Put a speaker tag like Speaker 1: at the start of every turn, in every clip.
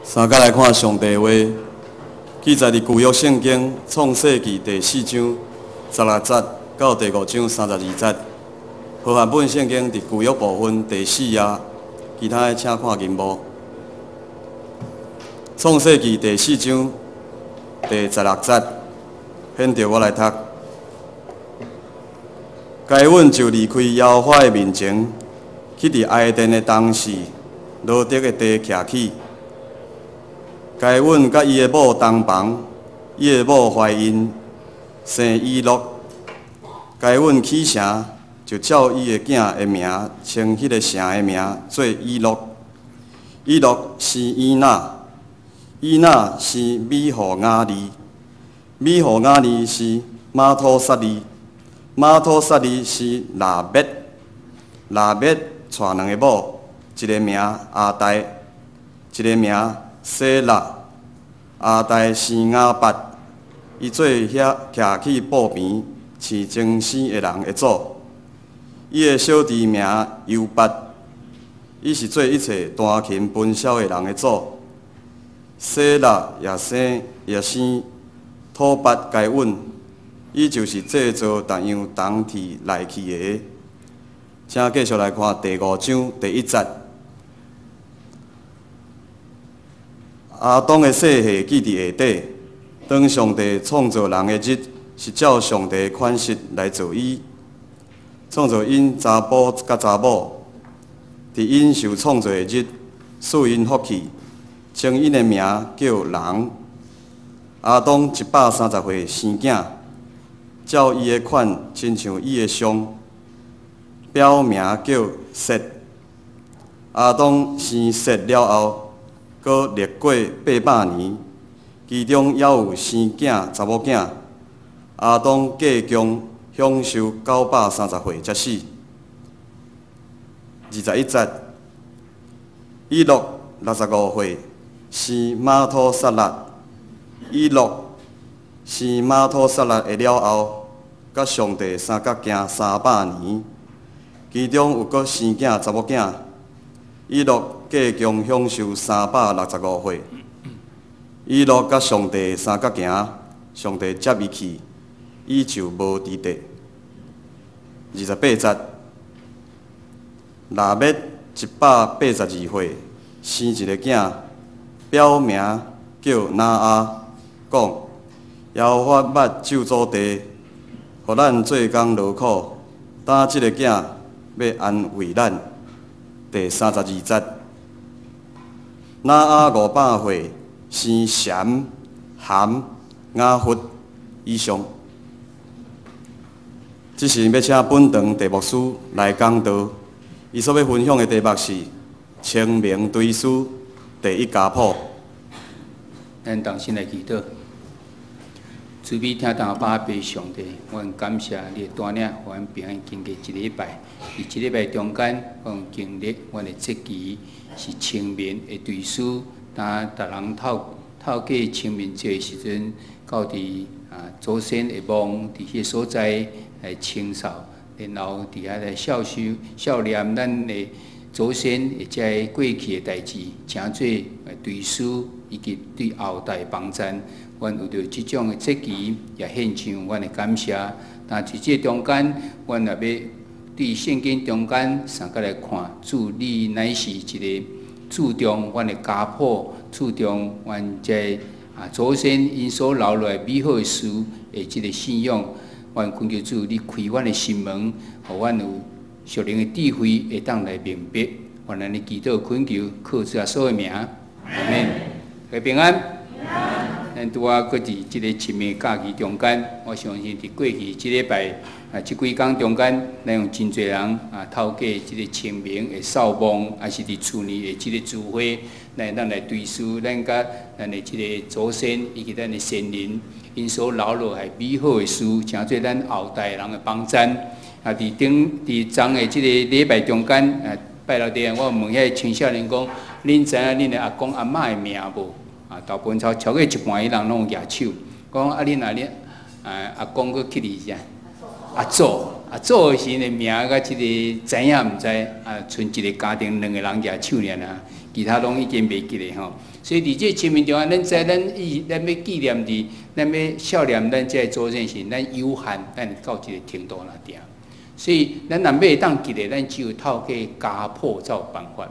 Speaker 1: 三佮來看上帝話，記載佇舊約聖經創世記第四章十六節到第五章三十二節。和合本聖經佇舊約部分第四頁，其他的請看銀幕。創世記第四章第十六節，現著我來讀。該隱就離開耶和華的面前，去佇埃甸的東勢挪得的地徛起。該隱佮伊的某同房，伊的某懷孕，生以諾。該隱起城，就照伊的囝的名稱彼个城的名做以諾。以諾生以那，以那生米戶雅利，米戶雅利生瑪土撒利，瑪土撒利生喇滅，喇滅娶兩个某，一个名亞大，一个名洗喇。亞大生雅八，伊做遐徛起布棚飼精生的人的祖。伊的小弟名猶八，伊是做一切彈琴分簫的人的祖。洗喇也生土八該隱，伊就是製造逐樣銅鐵利器的。請繼續來看第五章第一節。亞當的世系記佇下底，當上帝創造人的日，是照上帝的款式來造伊，創造𪜶查埔佮查某，佇𪜶受創造的日，賜𪜶福氣，稱𪜶的名叫人。亞當130歲生囝，照伊的款，親像伊的像，表名叫設。亞當生設了後，閣歷過800年，其中猶有生囝、查某囝。亞當過共享壽930歲才死。21節，以諾65歲生瑪土撒勒。以諾生瑪土撒勒的了後，佮上帝相佮行300年，其中有閣生囝、查某囝。以諾過共享壽365歲。以諾佮上帝相佮行，上帝接伊去，伊就無佇地。28節，喇滅182歲，生一个囝，表名叫拿亞，講耶和華捌咒詛地，予咱做工勞苦，今這个囝欲安慰咱。第32節，拿亞500歲，生閃、含、雅弗以上。這時欲請本堂鄭牧師來講道，伊所欲分享的題目是《清明追思第一家譜》。
Speaker 2: 咱同心來祈禱，慈悲疼痛阿爸上帝，阮感謝你的帶領，予阮平安經過一禮拜。佇這禮拜中間，阮經歷阮的節期是清明的追思。當逐人透透過清明節的時陣，到佇祖先的墓佇彼个所在來清掃，然後佇遐來孝修孝念咱的祖先的這个過去的代誌，成做追思以及對後代的幫贊。阮有著這種的節期，也獻上阮的感謝。但佇這中間，阮也欲對聖經中間相佮來看，主你乃是一个注重阮的家譜，注重阮這祖先𪜶所留落來美好的事的這个信仰。阮懇求主，你開阮的心門，予阮有屬靈的智慧，會當來明白。願咱的祈禱懇求，靠主耶穌的名，阿們。大家平安。咱拄仔閣佇這个清明假期中間，我相信佇過去這禮拜這幾工中間，咱有真濟人透過這个清明的掃墓，抑是佇厝內的這个聚會，來咱來追思咱佮咱的這个祖先以及咱的先人，𪜶所留落來美好的事，成做咱後代人的幫贊。佇頂佇昨的這个禮拜中間，拜六日我問遐个青少年講，恁知影恁的阿公阿嬤的名無？大部分超過一半的人攏有舉手，講啊，恁若恁阿公閣起佇啥？阿祖，啊，祖先的名佮這个知影毋知？啊，賰一个家庭兩個人舉手爾爾，其他攏已經袂記得吼。所以佇這清明中間，咱知咱伊咱欲紀念佇，咱欲孝念咱這个祖先時，咱有限，咱會到這个程度爾定。所以咱若欲會當記得，咱只有透過家譜才有辦法。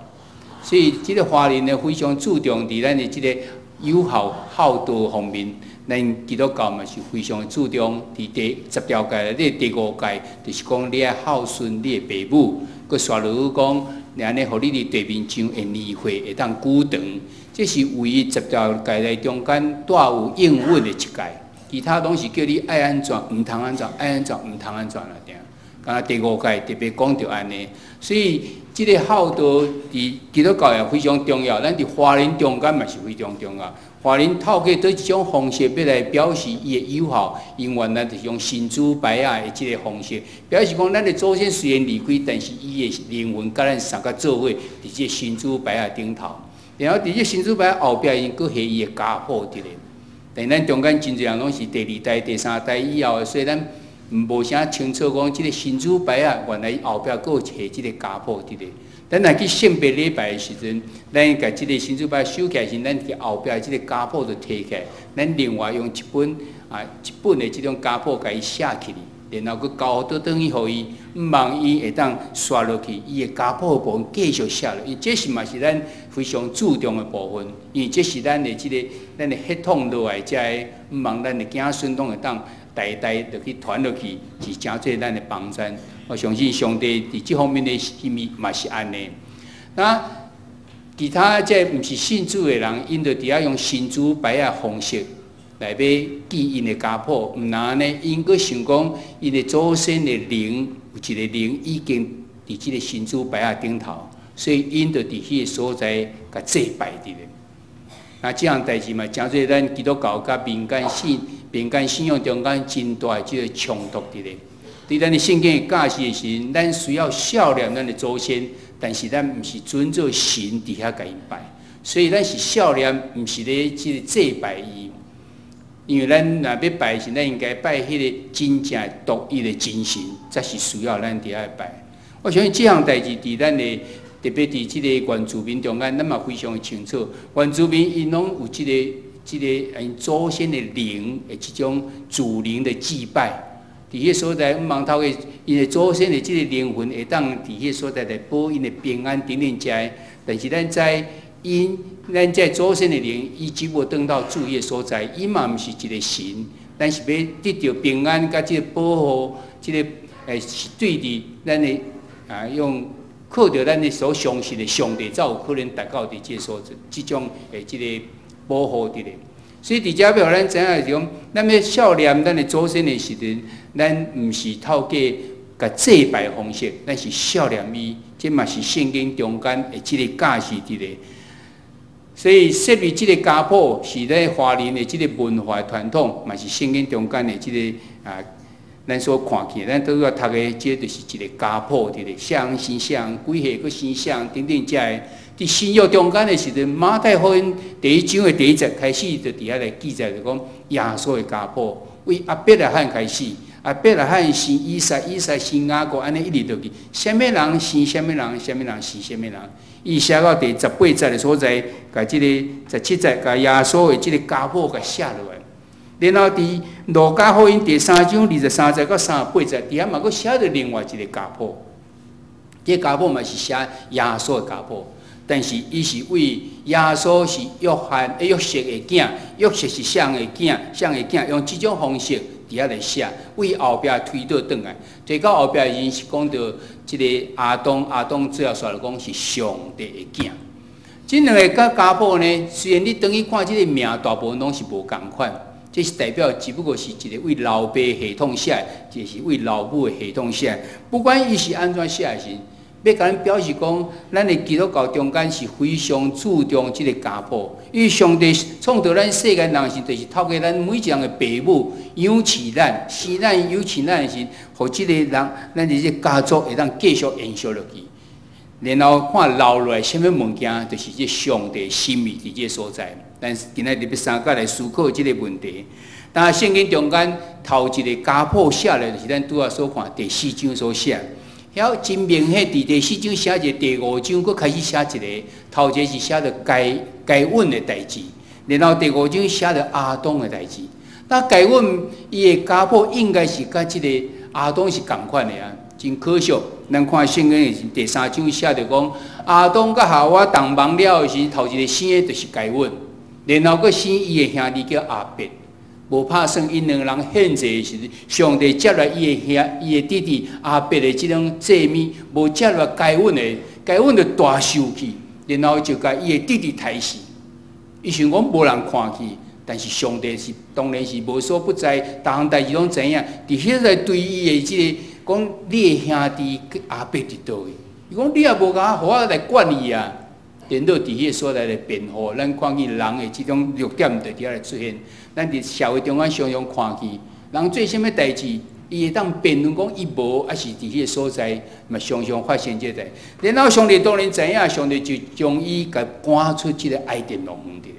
Speaker 2: 所以這个華人呢，非常注重佇咱的這个友好孝道方面，咱基督教嘛是非常注重佇第10條誡內底第五誡，就是講你愛孝順你的爸母，閣煞落去講，按呢，予你佇地面上的年歲會當久長。這是唯一十條誡內中間帶有應允的一誡，其他攏是叫你愛按怎，毋通按怎，愛按怎，毋通按怎爾定。敢若第五誡特別講著按呢，所以這个孝道佇基督教也非常重要，咱佇華人中間嘛是非常重要。華人透過佗一種方式欲來表示伊的友好，因原來就是用神主牌仔的這个方式，表示講咱的祖先雖然離開，但是伊的靈魂佮咱相佮做伙佇這个神主牌仔頂頭。然後佇這神主牌後壁，𪜶閣下伊的家譜佇咧。但咱中間真濟人攏是第二代、第三代以後的，所以咱無啥清楚講這个神主牌仔原來後壁閣有下這个家譜佇咧。咱若去聖別禮拜的時陣，咱共這个神主牌收起來時，咱佇後壁這个家譜就提起來，咱另外用一本啊一本的這種家譜共伊寫起來，然後閣交倒轉去予伊，毋望伊會當刷落去，伊的家譜部分繼續寫落。因這是嘛是咱非常注重的部分，因為這是咱的這个咱的血統落來遮的，毋望咱的子孫攏會當代代落去傳落去，是誠做咱的幫贊。我相信上帝佇這方面的心意嘛是按呢。那其他這毋是信主的人，𪜶就佇遐用神主牌仔方式來欲記𪜶的家譜，毋但按呢，𪜶閣想講𪜶的祖先的靈有一个靈已經佇這个神主牌仔頂頭，所以𪜶就佇彼个所在共祭拜佇咧。那這項代誌嘛，誠做咱基督教佮民間信仰中間真大的這个衝突佇咧。佇咱的聖經的教示的時陣，咱需要孝念咱的祖先，但是咱毋是尊做神佇遐共𪜶拜，所以咱是孝念，毋是咧這个祭拜伊。因為咱若欲拜時，咱應該拜彼个真正獨一的真神，才是需要咱佇遐拜。我相信這項代誌佇咱的特別佇這个原住民中間，咱嘛非常的清楚。原住民𪜶攏有這个𪜶祖先的靈的這種祖靈的祭拜。佇彼个所在，毋望透過𪜶的祖先的這个靈魂，會當佇彼个所在來保𪜶的平安等等遮的。但是咱知𪜶，咱這祖先的靈，伊只無轉到主彼个所在，伊嘛毋是一个神。咱是欲得著平安，佮這个保護，這个是對佇咱的啊用靠著咱的所相信的上帝，才有可能達到佇這个所在，這種的這个保護佇咧。所以佇遮欲予咱知影是講，咱欲孝念咱的祖先的時陣，咱毋是透過共祭拜方式，咱是孝念伊，這嘛是聖經中間的這个教示佇咧。所以設立這个家譜是咧華人的這个文化傳統，嘛是聖經中間的這个啊，咱所看見，咱拄仔讀的，這就是一个家譜佇咧，啥人生啥人，幾歲閣生啥人等等遮个。佇新約中間的時陣，馬太福音第一章的第一節開始就佇遐來記載，就講耶穌的家譜，為亞伯拉罕開始，亞伯拉罕生以撒，以撒生雅各，按呢一直落去，啥物人生啥物人，啥物人生啥物人，伊寫到第18節的所在，共這个17節，共耶穌的這个家譜共寫落來。然後佇路加福音第三章23節到38節，佇遐嘛閣寫著另外一个家譜，這个家譜嘛是寫耶穌的家譜。但是伊是為耶穌是約翰約瑟的囝，約瑟是誰的囝，誰的囝，用這種方式佇遐來寫，為後壁推倒轉來，推到後壁伊是講著這个亞當，亞當最後煞來講是上帝的囝。這兩个家譜呢，雖然你轉去看這个名，大部分攏是無仝款，這是代表只不過是一个為老爸系統寫，一個是為老母的系統寫。不管伊是按怎寫的時，欲共咱表示講，咱的基督教中間是非常注重這个家譜，因為上帝創造咱世間人時，就是透過咱每一个人的爸母養飼咱、生咱、養飼咱的時，予這个人，咱的這个家族會當繼續延續落去。然後看留落來啥物物件，就是這上帝心意佇這个所在。咱今仔日欲三角來思考這个問題。但聖經中間頭一个家譜寫咧，就是咱拄仔所看第四章所寫。遐真明顯，佇第四章寫一个，第五章閣開始寫一个。頭一个是寫著該該隱的代誌，然後第五章寫著亞當的代誌。那該隱伊的家譜應該是佮這个亞當是仝款的啊，真可惜。咱看聖經的是第三章寫著講，亞當佮夏娃同房了的時，頭一个生的就是該隱，然後閣生伊的兄弟叫亞伯。無拍算，𪜶兩个人獻祭的時陣，上帝接納伊的兄、伊的弟弟亞伯的這種祭物，無接納該隱的，該隱就大受氣，然後就共伊的弟弟刣死。伊想講無人看去，但是上帝是當然是無所不在，逐項代誌攏知影。佇彼個對伊的這个講，你的兄弟亞伯佇佗位？伊講你也無共我，予我來管伊啊！顛倒佇彼个所在來辯護，咱看見人的這種弱點就佇遐來出現。咱佇社會中間常常看見，人做啥物代誌，伊會當辯論講伊無，抑是佇彼个所在嘛常常發生這个代。然後上帝當然知影，上帝就將伊共趕出這个伊甸樂園佇。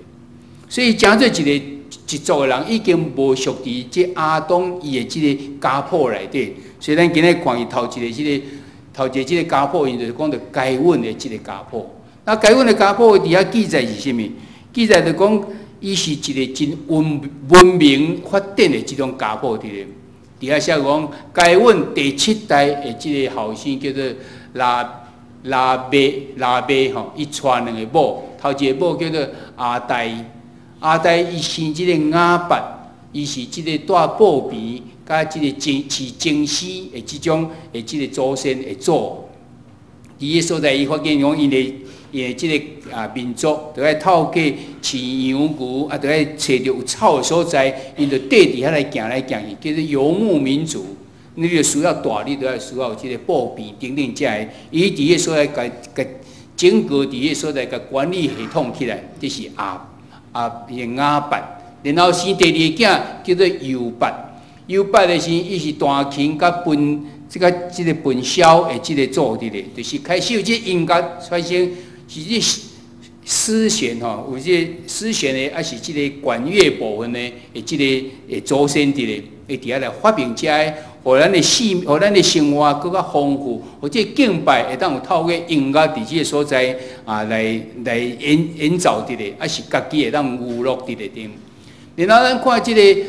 Speaker 2: 所以，成做一个一族的人，已經無屬佇這亞當伊的這个家譜內底。所以，咱今日看伊頭一个這个頭一个這个家譜，伊就是講著該隱的這个家譜。那該隱的家譜佇遐記載是啥物？記載就講，伊是一个真文文明發展的這種家譜佇咧。佇遐寫講，該隱第七代的這个後生叫做拉拉麥拉麥吼，伊娶兩个某，頭一个某叫做亞大，亞大伊生這个雅八，伊是這个帶布棚佮這个飼飼精絲的這種的這个祖先的祖。佇个所在，伊發現講𪜶的。因為這个民族，著愛透過飼羊牛，啊，著愛揣著有草的所在，𪜶就綴佇遐來行來行去，叫做游牧民族。你著需要帶，你著愛需要有這个布棚等等遮个。伊佇彼个所在，共共整個佇彼个所在，共管理系統起來，這是亞亞伊的雅八。然後生第二个囝叫做猶八，猶八的時，伊是彈琴佮奔這个這个奔簫的這个祖佇咧，就是開始有這音樂發生。是這絲弦吼，有這絲弦的，抑是這个管樂部分的，的這个的祖先佇咧，會佇遐來發明這个，予咱的生，予咱的生活閣較豐富，或者敬拜會當有透過音樂佇這个所在啊，來來演演奏佇咧，抑是家己會當娛樂佇咧頂。然後咱看這个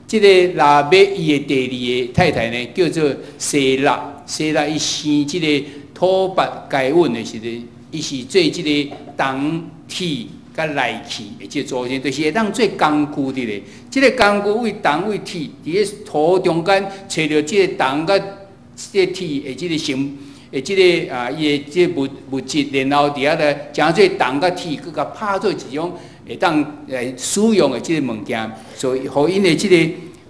Speaker 2: 這个拉麥伊的第二个太太呢，叫做西拉，西拉伊生這个土八該隱的時陣。伊是做這个銅鐵佮利器的這个祖先，就是會當做工具佇咧。這个工具為銅為鐵，佇咧土中間揣著這个銅佮這个鐵的這个成的這个啊，伊的這个物物質，然後佇遐來成做銅佮鐵，閣共拍做一種會當來使用的這个物件，所以予𪜶的這个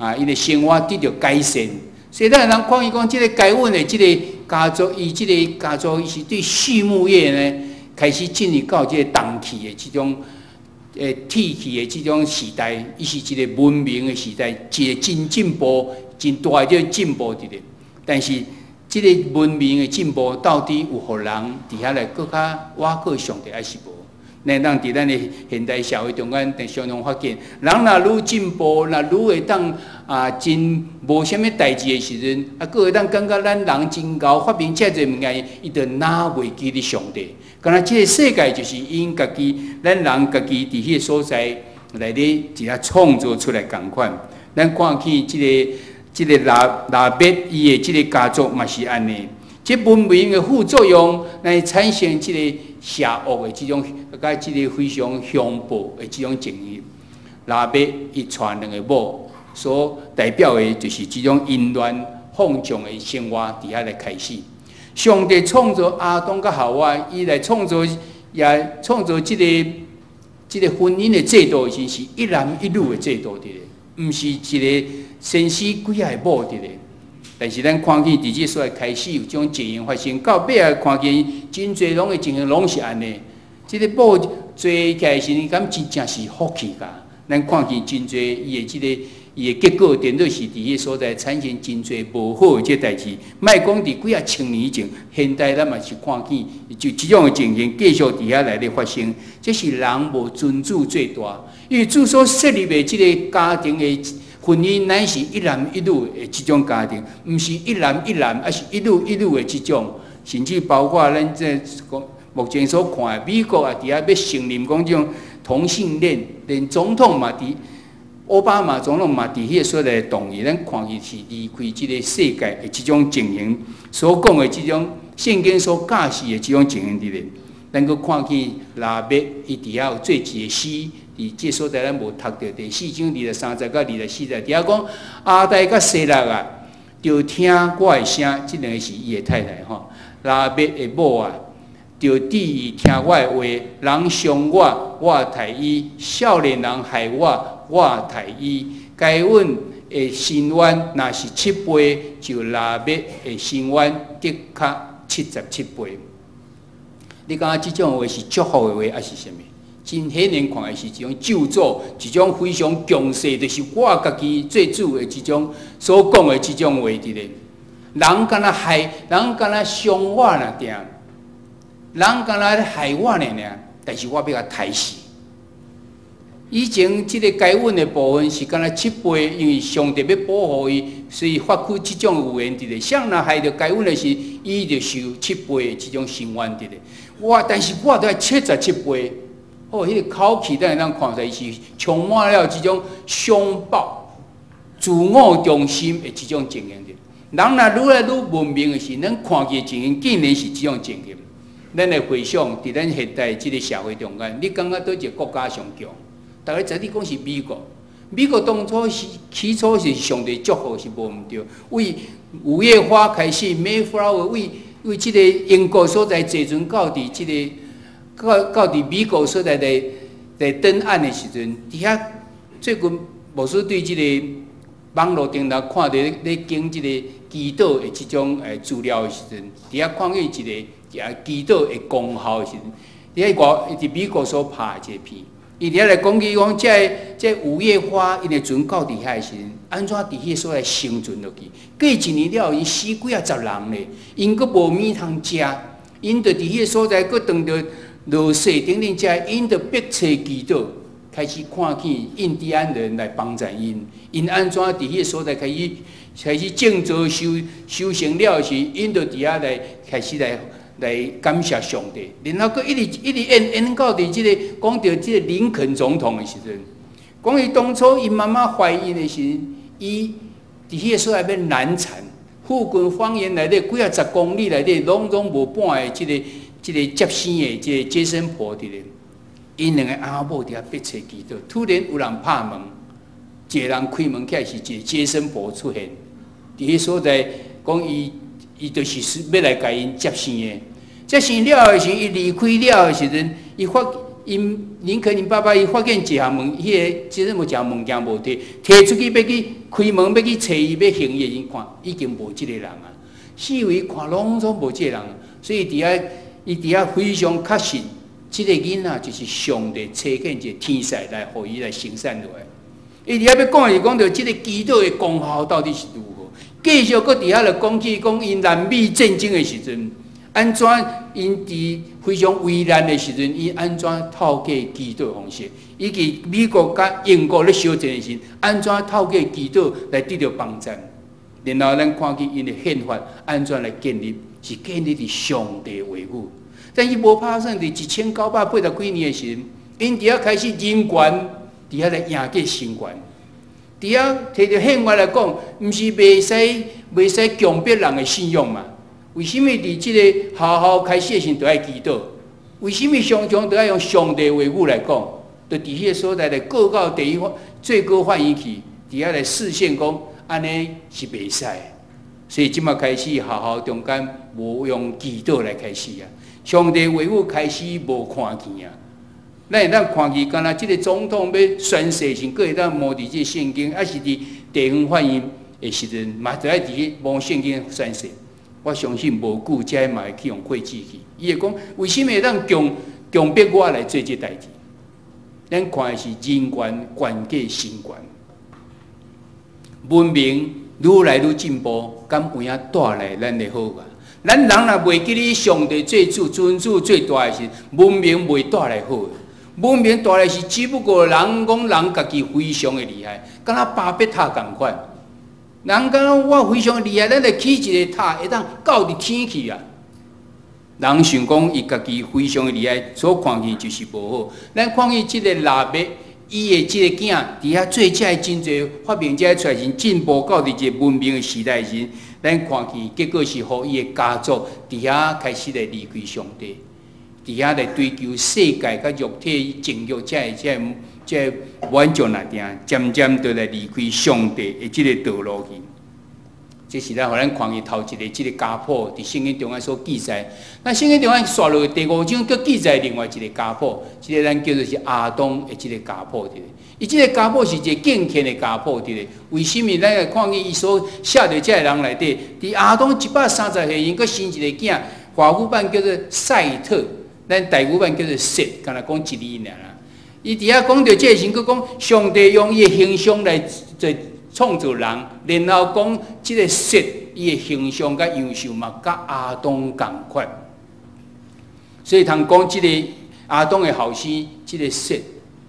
Speaker 2: 啊，𪜶的生活得著改善。所以咱會當看伊講，這个該隱的這个家族，伊這个家族伊是對畜牧業呢，開始進入到這个銅器的這種鐵器的這種時代，伊是一个文明的時代，一个真進步、真大的這個進步佇咧。但是，這个文明的進步到底有予人佇遐來閣較倚靠上帝，抑是無？咱當佇咱的現代社會中間，常常發現，人若愈進步，若愈會當啊，真無啥物代誌的時陣，啊，閣會當感覺咱人真𠢕發明遮濟物件，伊就哪袂記得上帝。敢若這个世界就是𪜶家己，咱人家己佇彼个所在內底一下創造出來仝款。咱看見這个這个拉拉麥伊的這个家族嘛是按呢。這文明的副作用來產生這個邪惡的這種，佮這个非常兇暴的這種情形。拉麥伊娶兩个某，所代表的就是這種淫亂放縱的生活佇遐來開始。上帝創造亞當佮夏娃，伊來創造也創造這个這个婚姻的制度時，是一男一女的制度佇咧，毋是一个先生幾仔個某佇咧。但是咱看見佇這所在開始有這種情形發生，到尾仔看見真濟攏的情形攏是按呢。這个某做起來時陣，敢真正是福氣㗎？咱看見真濟伊的這个伊的結果，顛倒是佇彼个所在產生真濟無好的這代誌。莫講佇幾仔千年前，現代咱嘛是看見就這種的情形繼續佇遐來咧發生。這是人無尊主做大，因為主所設立的這个家庭的。婚姻乃是一男一女的這種家庭，毋是一男一男，抑是一女一女的這種，甚至包括咱這目前所看的美國也佇遐欲承認講這種同性戀，連總統嘛佇奧巴馬總統嘛佇彼个所在同意，咱看伊是離開這个世界的這種情形，所講的這種聖經所教示的這種情形佇咧。咱閣看見拉麥伊佇遐有做一个詩，佇這所在咱無讀著第四章23節到24節，佇遐講亞當佮西拉啊，著聽我的聲，這兩个是伊的太太吼。拉麥的某啊，著注意聽我的話，人傷我，我刣伊；少年人害我，我刣伊。該隱的伸冤若是七倍，就拉麥的伸冤得較77倍。你感覺這種話是祝福的話，抑是啥物？真顯然看的是一種咒詛，一種非常強勢，就是我家己做主的這種所講的這種話佇咧。人敢若害，人敢若傷我爾定，人敢若害我爾爾，但是我欲共刣死。以前這个該隱的部分是敢若七倍，因為上帝欲保護伊，所以發出這種預言佇咧。誰若害著該隱的時，伊就受七倍的這種深淵佇咧。我，但是我著愛77倍。哦，彼个口氣咱會當看出來，是充滿了這種兇暴、自我中心的這種情形。人若愈來愈文明的時，咱看見的情形竟然是這種情形。咱來回想，佇咱現代這个社會中間，你感覺佗一个國家上強？逐家知你講是美國，美國當初是起初是上帝祝福是無毋對，為五月花開始，Mayflower 為為這个英國所在坐船到佇這个到佇美國所在來來登岸的時陣，佇遐最近牧師對這个網路頂頭看著咧經這个祈禱的這種資料的時陣，佇遐看見一个祈禱的功效的時陣，佇遐外佇美國所拍的一個片。伊佇遐來講起講，這个這五月花，𪜶的船到佇遐的時陣，按怎佇彼个所在生存落去？過一年了後，𪜶死幾仔十人咧，𪜶閣無物通食，𪜶就佇彼个所在閣當著落雪等等遮，𪜶就迫切祈禱，開始看見印第安人來幫助𪜶，𪜶按怎佇彼个所在開始開始種植收收成了時，𪜶就佇遐來開始來。來感謝上帝，然後閣一直一直演演到佇這个講著這个林肯總統的時陣，講伊當初𪜶媽媽懷孕的時陣，伊佇彼个所在欲難產，附近方圓內底幾仔十公里內底，攏總無半个這个這个接生的這个接生婆佇咧，𪜶兩个翁某佇遐迫切祈禱，突然有人拍門，一个人開門起來是一个接生婆出現，佇彼所在講伊。伊就是欲來共𪜶接生的，接生了的時，伊離開了的時陣，伊發𪜶林肯𪜶爸爸伊發現一項物，彼个接生婆一項物件無提，提出去欲去開門欲去揣伊欲還伊的時，看已經無這个人啊，四圍看攏總無這个人，所以佇遐伊佇遐非常確信，這个囡仔就是上帝差遣一个天使來予伊來生產落來。伊佇遐欲講是講著這个祈禱的功效到底是如何？繼續閣佇遐就講起講𪜶南北戰爭的時陣，按怎𪜶佇非常危難的時陣，伊按怎透過祈禱方式，以及美國佮英國咧相戰的時，按怎透過祈禱來得著幫助。然後咱看見𪜶的憲法按怎來建立，是建立佇上帝話語。但伊無拍算佇1980幾年的時陣，𪜶佇遐開始人權，佇遐來贏過神權。佇遐提著憲法來講，毋是袂使袂使強迫人的信仰嘛？為啥物佇這個學校開始的時陣就愛祈禱？為啥物常常都愛用上帝話語來講？就佇彼个所在來告到第一最高法院去，佇遐來釋憲講，按呢是袂使。所以這馬開始學校中間無用祈禱來開始啊，上帝話語開始無看見啊。咱會當看見，敢若這个總統欲宣誓時，閣會當摸佇這个聖經，抑是佇地方法院的時陣，嘛著愛佇咧摸聖經宣誓。我相信無久，這嘛會去予廢止去。伊會講，為啥物會當強強迫我來做這代誌？咱看的是人權懸過神權，文明愈來愈進步，敢有影帶來咱的好啊？咱人若袂記得上帝做主、尊主最大的時，文明袂帶來好。文明帶來是只不過人講人家己非常的厲害，敢若巴別塔仝款。人講我非常厲害，咱來起一个塔，會當到佇天去啊！人想講伊家己非常的厲害，所看見就是無好。咱看見這个拉麥，伊的這个囝佇遐做這个真濟發明這个出來時，進步到佇一个文明的時代時，咱看見結果是予伊的家族佇遐開始來離開上帝，佇遐來追求世界佮肉體情欲，這个滿足那定，漸漸就來離開上帝的這个道路去。這是咱予咱看見頭一个這个家譜，佇聖經中間所記載。那聖經中間紲落第五章，閣記載另外一个家譜，這个咱叫做是亞當的這个家譜。佇咧，伊這个家譜是一个敬虔的家譜。佇咧，為什麼咱來看見伊所寫佇這个人內底？佇亞當130歲時，閣生一个囝，華語版叫做賽特，咱台語版叫做雪，敢若講一字爾啦。伊佇遐講著這個時，閣講上帝用伊的形象來做創造人，然後講這个雪伊的形象佮樣式嘛，佮亞當仝款。所以通講這个亞當的後生，這个雪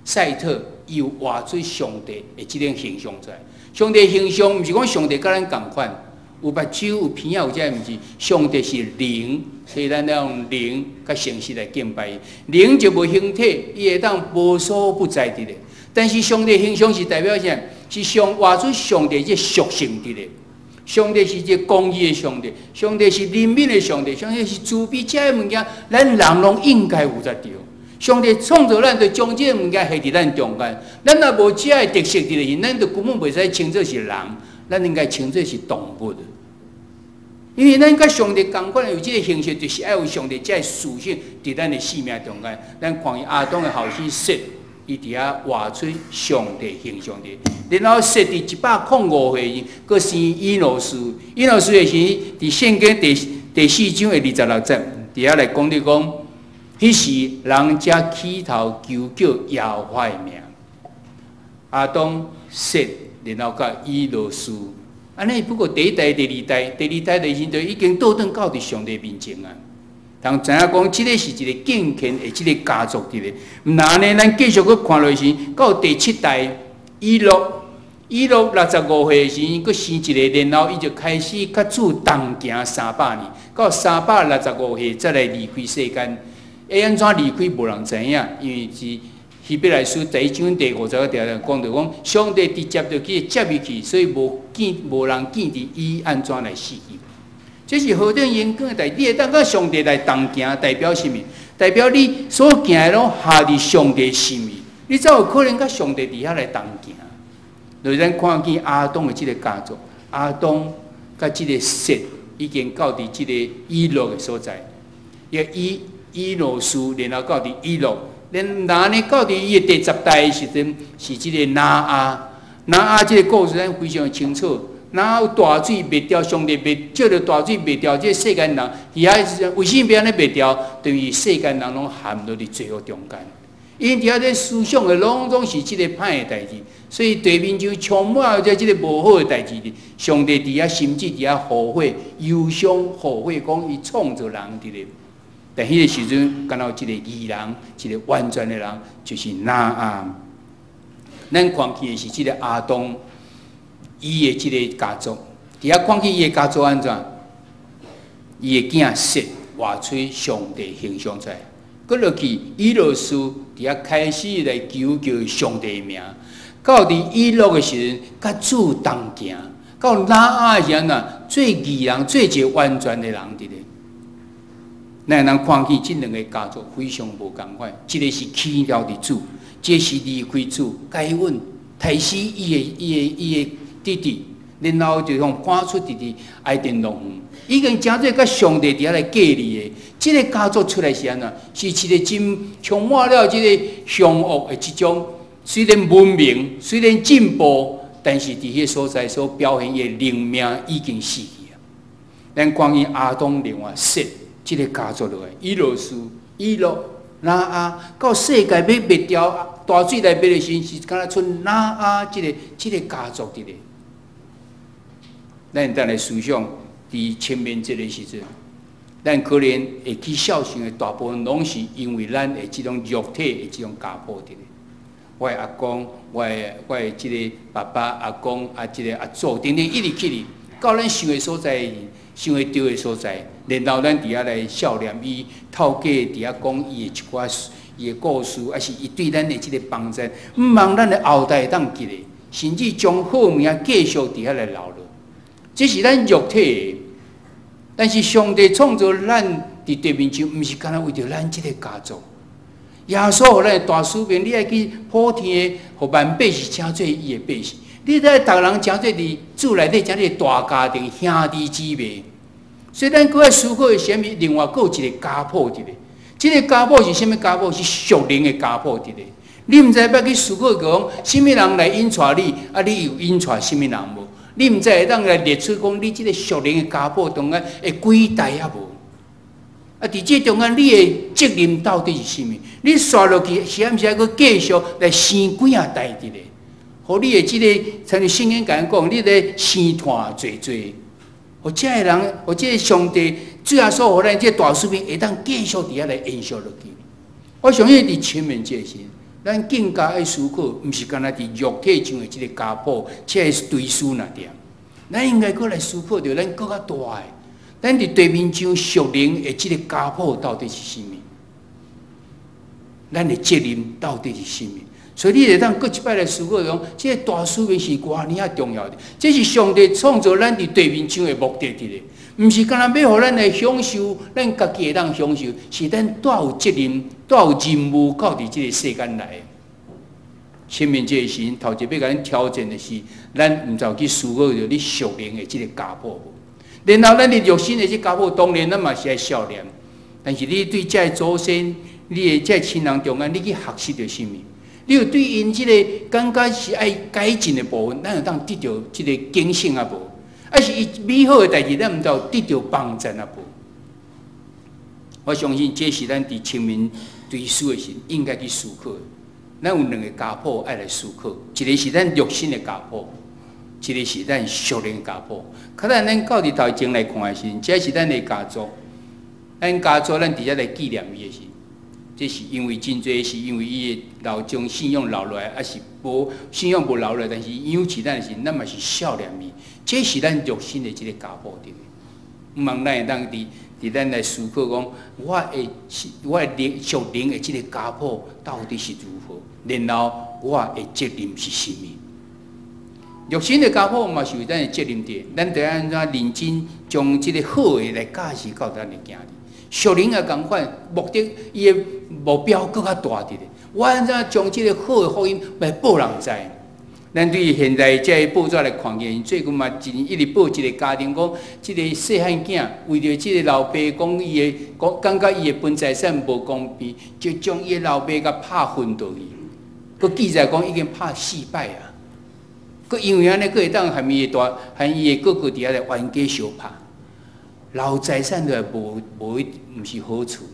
Speaker 2: 賽特，伊有活出上帝的這種形象出來。上帝形象毋是講上帝佮咱仝款，有目睭有鼻仔有這個，毋是。上帝是靈，所以咱要用靈佮誠實來敬拜伊。靈就無形體，伊會當無所不在佇咧。但是上帝形象是代表啥？是上活出上帝這屬性佇咧。上帝是一个公義的上帝，上帝是憐憫的上帝，上帝是慈悲，這个物件，咱人攏應該有才對。上帝創造咱，就將這个物件下佇咱中間。咱若無這个特色佇咧，咱就根本袂使稱做是人，咱應該稱做是動物。因為咱佮上帝仝款有這个形式，就是愛有上帝這个屬性佇咱的生命中間。咱看見亞當的後生雪，伊佇遐活出上帝形象佇。然後雪佇105歲時，閣生以挪斯。以挪斯的時，佇聖經第四章的26節，佇遐來講你講，彼時人才起頭求叫耶和華的名。亞當、雪，然後佮以挪斯。按呢，不過第一代、第二代、第二代的時就已經倒轉到佇上帝面前啊。通知影講，這个是一个敬虔的這个家族佇咧。毋若按呢，咱繼續閣看落去，到第七代以諾，以諾65歲時，閣生一个，然後伊就開始佮主同行300年，到365歲才來離開世間。會按怎離開，無人知影，因為是希伯來書第一章第50個條講著講，上帝直接就去接伊去，所以無見無人見佇伊按怎來死去。這是何等勇敢的代誌！你會當佮上帝來同行，代表啥物？代表你所行的攏合佇上帝心意，你才有可能佮上帝佇遐來同行。就是咱看見亞當的這个家族，亞當佮這个雪已經到佇這个以諾的所在，伊以挪斯，然後到佇以諾。咱若呢到佇伊的第十代的時陣，是這个挪亞。挪亞這个故事咱非常清楚。挪亞有大水滅掉上帝滅，借著大水滅掉這个世間人，佇遐時陣為啥物欲按呢滅掉？等於世間人攏陷落佇罪惡中間。𪜶佇遐咧思想的攏總是這个歹的代誌，所以地面上充滿著這个無好的代誌。上帝佇遐甚至佇遐後悔、憂傷、後悔，講伊創造人佇咧。但彼个時陣，敢若有一个義人，一个完全的人，就是挪亞。咱看見的是這个亞當，伊的這个家族，佇遐看見伊的家族按怎？伊的囝雪活出上帝形象出來，閣落去以挪斯佇遐開始來求叫上帝的名。到佇以諾的時陣，佮主同行；到挪亞的時陣啊，做義人，做一个完全的人佇咧。咱會當看見這兩个家族非常無仝款，一个是起頭佇主，一个是離開主，該隱刣死伊的弟弟，然後就予趕出佇伊甸樂園，已經成做佮上帝佇遐來隔離的。這个家族出來是按怎？是一個真充滿了這个兇惡的這種，雖然文明，雖然進步，但是佇彼个所在所表現伊的靈命已經死去啊。咱看見亞當另外雪。這个家族落來，以挪斯、以諾、挪亞，到世界欲滅掉，大水來滅的時陣，是敢若賰挪亞這个家族佇咧。咱當來思想，佇清明節的時陣，咱可能會去孝順的大部分，攏是因為咱的這種肉體的這種家譜佇咧。我的阿公，我的這个爸爸、阿公啊，這个阿祖等等，一直去哩，到咱想的所在，想會著的所在，然後咱佇遐來孝念伊，透過佇遐講伊的一寡伊的故事，抑是伊對咱的這个幫助，毋望咱的後代會當記得，甚至將好物件繼續佇遐來留落。這是咱肉體的，但是上帝創造咱佇地面上，毋是干焦為著咱這个家族。耶穌予咱的大使命，你愛去普天的，予萬百姓成做伊的百姓。你愛逐人成做佇主內底，成做大家庭兄弟姊妹。所以咱閣愛思考的是啥物？另外閣有一个家譜佇咧。這个家譜是啥物家譜？是屬靈的家譜佇咧。你毋知欲去思考講，啥物人來引帶你，啊，你又引帶啥物人無？你毋知會當來列出講，你這个屬靈的家譜中間會幾代啊無？啊！佇這中間，你的責任到底是啥物？你紲落去是毋是愛閣繼續來生幾仔代佇咧？予你的這个，親像聖經共咱講，你咧生湠濟濟，予這个人，予這个上帝主耶穌予咱這个大使命會當繼續佇遐來延續落去。我相信佇清明節時，咱更加愛思考，毋是干焦佇肉體上的這个家譜，這个追思爾爾。咱應該閣來思考著咱閣較大的。咱佇地面上屬靈的這个家譜到底是啥物？咱的責任到底是啥物？所以你會當閣一擺來思考講，這个大使命是偌爾仔重要的。這是上帝創造咱佇地面上的目的佇咧，毋是干焦欲予咱來享受，咱家己會當享受，是咱帶有責任、帶有任務到佇這个世間來。清明節時，頭一欲共咱挑戰的是，咱毋知有去思考著你屬靈的這个家譜無？然後咱的肉身的這家譜，當然咱嘛是愛孝念，但是你對這个祖先、你的這个親人中間，你去學習著啥物？你有對𪜶這个感覺是愛改進的部分，咱會當得著這个警醒啊無？抑是伊美好的代誌，咱毋知有得著幫贊啊無？我相信這是咱佇清明追思的時應該去思考的。咱有兩个家譜愛來思考，一个是咱肉身的家譜，一个是咱屬靈家譜。較早咱到佇頭前來看的時陣，這是咱的家族，咱家族咱佇遮來紀念伊的時，這是因為真濟是因為伊的老將信仰留落來，抑是無信仰無留落來，但是養起咱的時，咱嘛是孝念伊。這是咱肉身的這个家譜對毋？毋望咱會當佇咱來思考講，我的靈屬靈的這个家譜到底是如何？然後我的責任是啥物？肉身的家譜嘛是有咱的責任佇，咱著按怎認真將這个好的來教示到咱的囝兒。屬靈也仝款，目的伊的目標閣較大佇咧。我按怎將這个好的福音來報人知？咱對現在這个報紙來看見，最近嘛真一直報一个家庭講，這个細漢囝為著這个老爸講伊的講感覺伊的分財產無公平，就將伊的老爸共拍昏倒去。閣記載講已經拍四擺啊！閣因為按呢，閣會當含伊的大含伊的哥哥佇遐來冤家相拍，留財產落來無無毋是好處，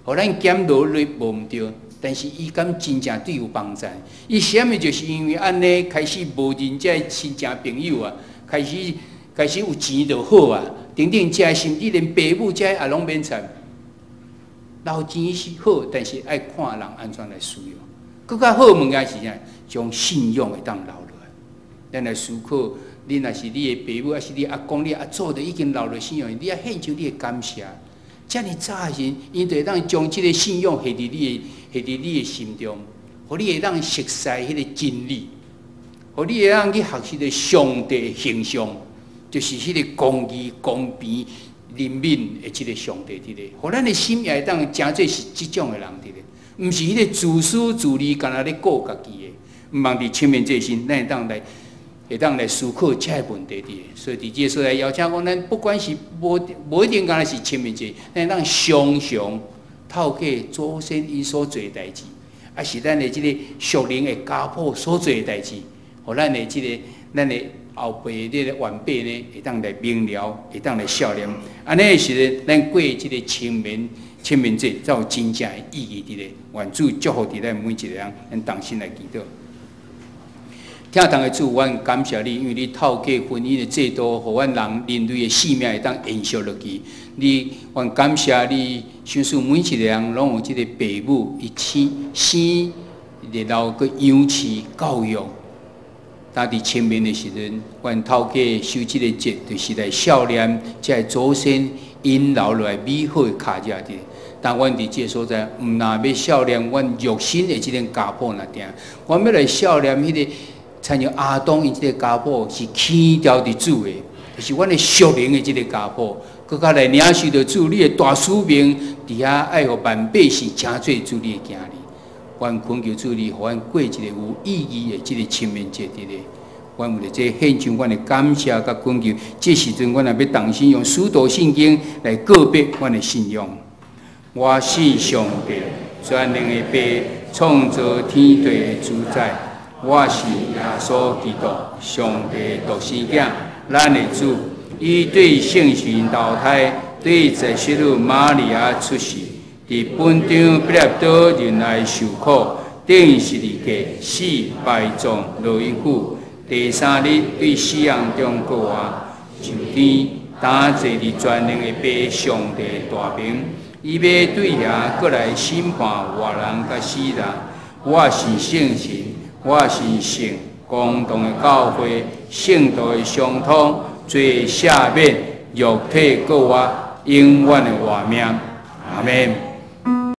Speaker 2: 予咱減落來無毋對，但是伊敢真正對有幫助？伊啥物就是因為按呢開始無認這親情朋友啊，開始有錢就好啊，等等這甚至連爸母這也攏免睬。留錢是好，但是愛看人按怎來使用。閣較好物件是啥？將信仰會當留落來。咱來思考，你若是你的爸母，抑是你阿公、你阿祖，都已經留落信仰，你愛獻上你的感謝。遮爾早的時，𪜶就會當將這个信仰下佇你的心中，予你會當熟悉彼个真理，予你會當去學習著上帝形象，就是彼个公義、公平、憐憫的這个上帝佇咧。予咱的心也會當成做是這種的人佇咧，毋是彼个自私自利，干焦咧顧家己的。毋望佇清明節時，咱會當來思考這个問題佇咧。所以佇這个所在邀請講，咱不管是無無一定干焦是清明節，咱會當常常透過祖先𪜶所做的代誌，抑是咱的這个屬靈的家譜所做的代誌，予咱的這个咱的後輩這个晚輩呢，會當來明了，會當來孝念。按呢的時陣，咱過這个清明節才有真正的意義佇咧。願主祝福佇咱每一个人，咱同心來祈禱。疼痛的主，阮感謝你，因為你透過婚姻的制度，予阮人人類的性命會當延續落去。你，阮感謝你，賞賜每一個人攏有這个父母，伊生生，然後閣養飼教育。當佇清明的時陣，阮透過守這个節，就是來孝念這个祖先𪜶留落來美好的跤跡佇。但阮佇這个所在，毋若欲孝念阮肉身的這個家譜爾定，阮欲來孝念彼个，親像亞當𪜶這个家譜是起牢佇主的，就是阮的屬靈的這个家譜，閣較來領受著主你的大使命，佇遐愛予萬百姓成做主你的囝兒。阮懇求主你，予阮過一個有意義的這个清明節佇咧。阮為著這獻上阮的感謝佮懇求，這時陣阮也欲同心用使徒信經來告白阮的信仰。我信上帝，全能的父，創造天地的主宰。我信耶穌基督，上帝獨生囝，咱的主。伊對聖神投胎，對濟世女瑪利亞出世，佇本張彼拉多忍耐受苦，釘十字架，死埋葬，落陰府。第三日對死人中復活，上天，擔坐佇全能的父上帝大爿。伊欲對遐閣來審判活人佮死人。我信聖神，我信聖公同的教會，聖徒的相通，罪赦免，肉體復活，永遠的活命。阿門。